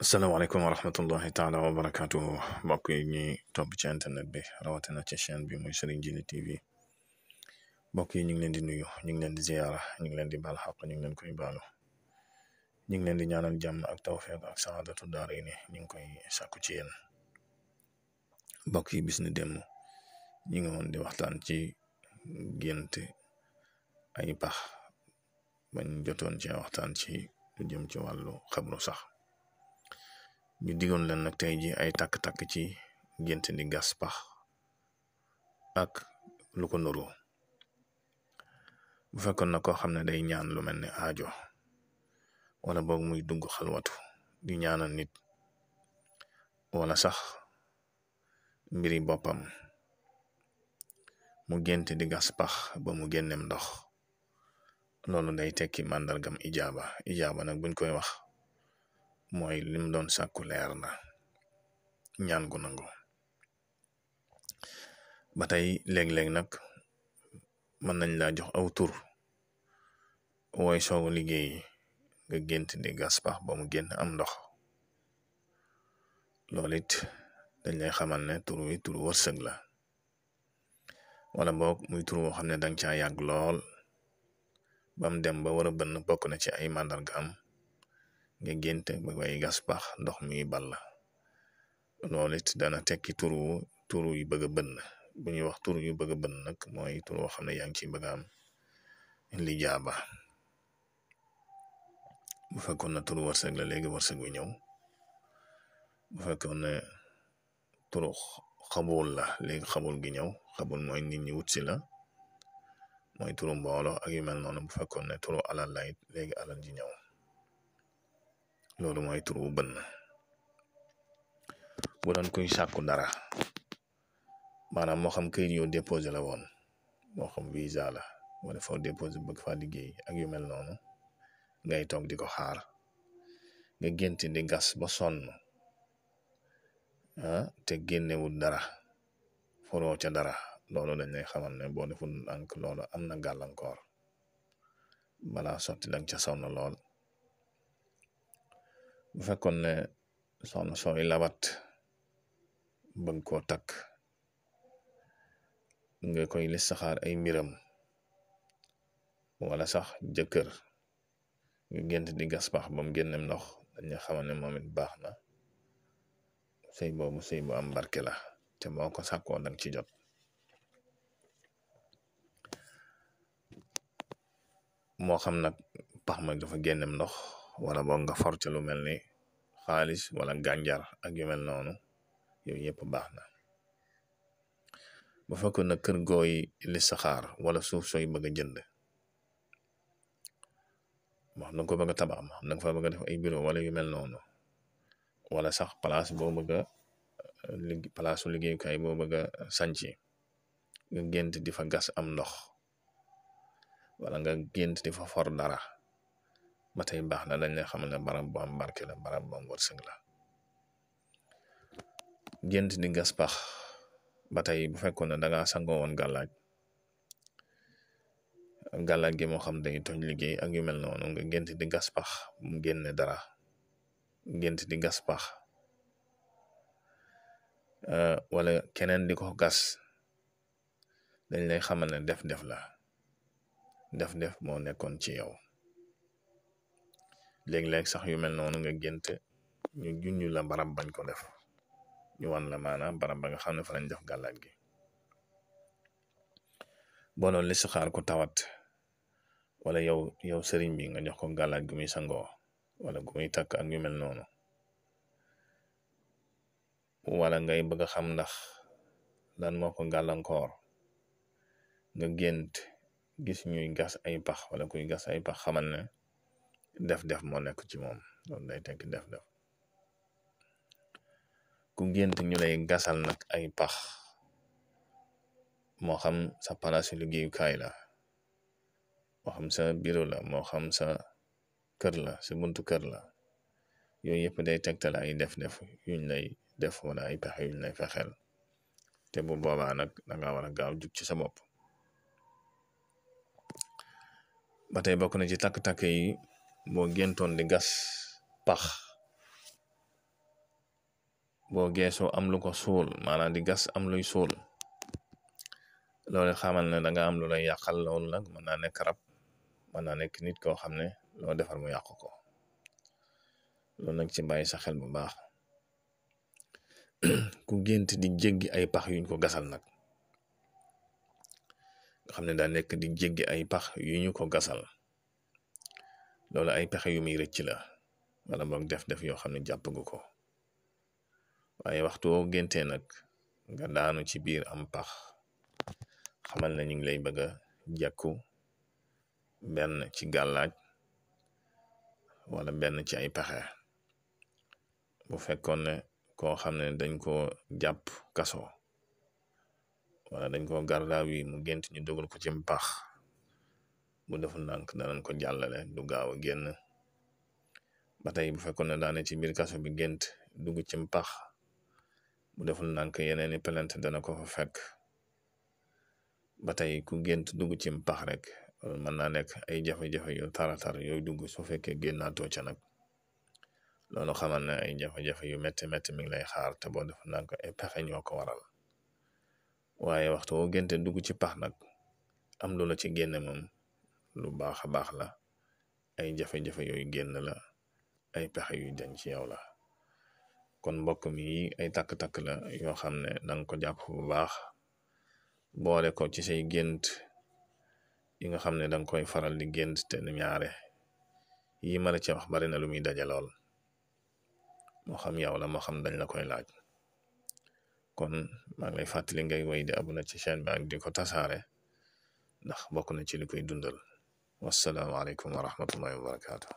asalaamaaleykum wa rahmatullahi taala wa barakatuhu mbokk yi ñuy topp ci internet bi rawatina ci chaîne bi muy Serigne Djily TV mbokk yi ñu ngi leen di nuyu ñu ngi leen di ziyaara ñu ngi leen di baal xaq ñu ngi leen koy baalu ñu ngi leen di ñaanal jàmm ak tawfeex ak saadatu daarayni ñu ngi koy sàkku ci yéen mbokk yi bis ni dem ñu ngi woon di waxtaan ci gént ay pax bañ jotoon ci waxtaan ci lu jëm ci wàllu xabru sax ñu digoon leen nag tey ji ay takk-takk ci gént di gas pax ak lu ko nuru bu fekkoon na koo xam ne day ñaan lu mel ne aajo wala boog muy dugg xalwatu di ñaanal nit wala sax mbiri boppam mu gént di gas pax ba mu génnem ndox loolu day tekki màndargam ijaaba nag buñ koy wax mooy lim doon sàkku leer na ñaan gu nangu ba tey léeg-léeg nag mën nañ laa jox aw tur wooy soogu liggéey nga gént di gas pax ba mu génn am ndox loolu it dañ lay xamal ne tur wi turu wërsëg la wala boog muy tur woo xam ne danga caa yàgg lool bam dem ba war a bënn bokk na ci ay màndargaam nga gént ba bay gas pax ndox mi ball loolu it dana tekki turu yu bëgg a bënn bu ñuy wax turu yu bëgg a bënn nag mooy tur woo xam ne yaa ngi ci bëgg am li jaaba bu fekkoon na turu wërsëg la léegi wërsëg wi ñëw bu fekkoon ne turu xabul la léegi xabul gi ñëw xabul mooy nit ñi wut si la mooy turu mboolo ak yu mel noonu bu fekkoon ne turu alal la it léegi alal ji ñëw loolu mooy tur wu bënn bu doon kuy sàkku dara maanaam moo xam këyit yoo déposé la woon moo xam visa la wala foo déposé bëgg faa liggéey ak yu mel noonu ngay toog di ko xaar nga gént di gas ba sonn te génnewul dara foroo ca dara loolu dañ lay xamal ne boo deful ndànk loolu am na gàllankoor balaa sotti danga ca sonn lool bu fekkoon ne soxna sooy labat bëgg koo takk nga koy listixaar ay mbiram wala sax jëkkër nga gént di gas pax ba mu génnem ndox dañu xamal ne moom it baax na sëy boobu sëy bu am barke la te moo ko sàkkoo dang ci jot moo xam nag pax ma dafa génnem ndox wala boog nga for ca lu mel ni xaalis wala gànjar ak yu mel noonu yooyu yëpp baax na bu fekkoon na kër gooy listixaar wala suuf sooy bëgg a jënd moo xam na ko bëgg a tabax ma xam na nga fa bëgg a def ay bureau wala yu mel noonu wala sax place boo bëgg a palaasu liggéeyukaay boo bëgg a sanci nga gént di fa gas am ndox wala nga gént di fa for dara ba tey baax na dañ lay xamal ne barab bu am barke la barab bu am wërsëg la gént di gas pax ba tey bu fekkoon ne danga sangoo woon gàllaaj gi moo xam day toj liggéey ak yu mel noonu nga gént di gas pax mu génne dara gént di gas pax wala keneen di ko gas dañ lay xamal ne def la def moo nekkoon ci yow léeg-léeg sax yu mel noonu nga gént ñu junñu la barab bañ ko def ñu wan la maanaam barab ba nga xam ne fa lañ def gàllaaj gi boo doon listixaar ko tawat wala yow sëriñ bi nga jox ko gàllaaj gu muy sangoo wala gu muy takk ak yu mel noonu wala ngay bëgg a xam ndax lan moo ko gàllankoor nga gént gis ñuy gas ay pax wala kuy gas ay pax xamal ne def moo nekk ci moom loolu day tekki def ku gént ñu lay gasal nag ay pax moo xam sa palaasu liggéeyukaay la moo xam sa bureau la moo xam sa kër la sa buntu kër la yooyu yëpp day tegtal ay def yuñ lay def wala ay pexe yuñ lay fexeel te bu boobaa nag danga war a gaaw jug ci sa bopp ba tey bokk na ci takk-takk yi boo géntoon di gas pax boo geesoo am lu ko suul maanaam di gas am luy suul loolu xamal ne danga am lu lay yàqal. loolu nag mën naa nekk rab, mën naa nekk nit koo xam ne loo defar mu yàq ko. loolu nag ci bàyyi sa xel bu baax. ku gént di jéggi ay pax yuñ ko gasal nag, nga xam ne daa nekk di jéggi ay pax yu ñu ko gasal, loolu ay pexe yu muy rëcc la wala boog def yoo xam ne jàppagu ko. waaye waxtu woo géntee nag nga daanu ci biir am pax, xamal na ñu ngi lay bëgg a jekku benn ci gàllaaj wala benn ci ay pexe. bu fekkoon ne koo xam ne dañ ko jàpp kaso wala dañ ko gardaaw yi mu gént ñu dugal ko ci pax, bu deful ndànk danañ ko jàllale du gaaw a génn. ba tey bu fekkoon ne daane ci biir kaso bi gént dugg ci pax, bu deful ndànk yeneeni plainte dana ko fa fekk. ba tey ku gént dugg ci pax rek mën naa nekk ay jafe-jafe yu taratar yooyu dugg su fekkee génnaatoo ca nag. loolu xamal ne ay jafe-jafe yu metti mi ngi lay xaar, te boo deful ndànk ay pexe ñoo ko waral. waaye waxtu woo génte dugg ci pax nag am lu la ci génne moom lu baax a baax la. ay jafe-jafe yooyu génn la, ay pexe yu dañ ci yow la. kon mbokk mi ay takk-takk la yoo xam ne danga ko jàpp bu baax, boole ko ci say gént yi nga xam ne danga koy faral di gént te ñaare yi ma la ci wax bari na lu muy daje lool, moo xam yow la moo xam dañ la koy laaj. kon maa ngi lay fàttali ngay woy di abonné ci chaîne bi ak di ko tasaare, ndax bokk na ci li koy dundal. wassalaamu aleykum wa rahmatullahi wa barakaatu.